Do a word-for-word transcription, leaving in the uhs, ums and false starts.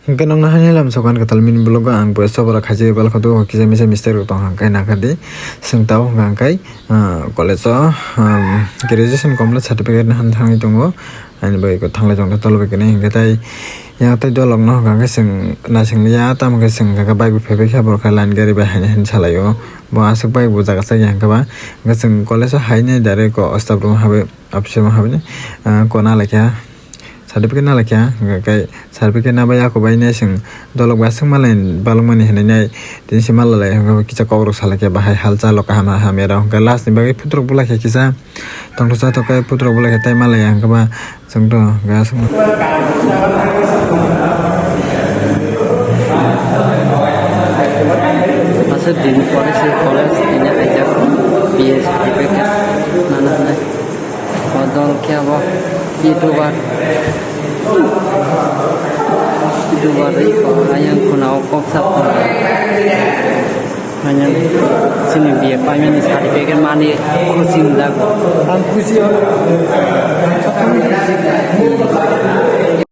Hwnkhe nokno hani lam sokan kwtal mini vlog o ang bo sobora khachi bal khoto kisa misa mistake rok tong hwnkhe nakardi. Swng tao hwnkhe hwnkhe, ah, college o, um, graduation complete certificate no han thangwi tongo. Ani bai ko thanglai tong tolo bai kene hwnkhe tai yang tai dolok no hwnkhe swng naising ya tamo khe swng hwnkhe bike bo phaibai khe borok khe line gari bai haini haini salai o. Bo aswk bike bo jaga sak ya hwnkhe ba hwnkhe swng college o haini direct ko staff room o habwi office room o habwi, ah, ko nalai kha. Certificate na laikha, hwnkhe kai certificate na bai ako bai nai swng dolok bai aswk malai balokmani hinwi nai tini se malai lai hwnkhe kisa kokrok salai khe bahai halchalo kaham hamya rok hwnkhe last ni bagwi phutrok bwlai khe kisa tongthoksa thok khe phutrok bwlai khe tai malai ya hwnkhe ba chwng to hwnkhe aswk. Aswk din pore se college tini kaijak B A certificate nana hinwi. Bodol khe abo YouTuber. YouTuber ri ko ayang khuna o kok sak khuna. Ayang sini B A paimani certificate mani khusi wngjak. Ang khusi o.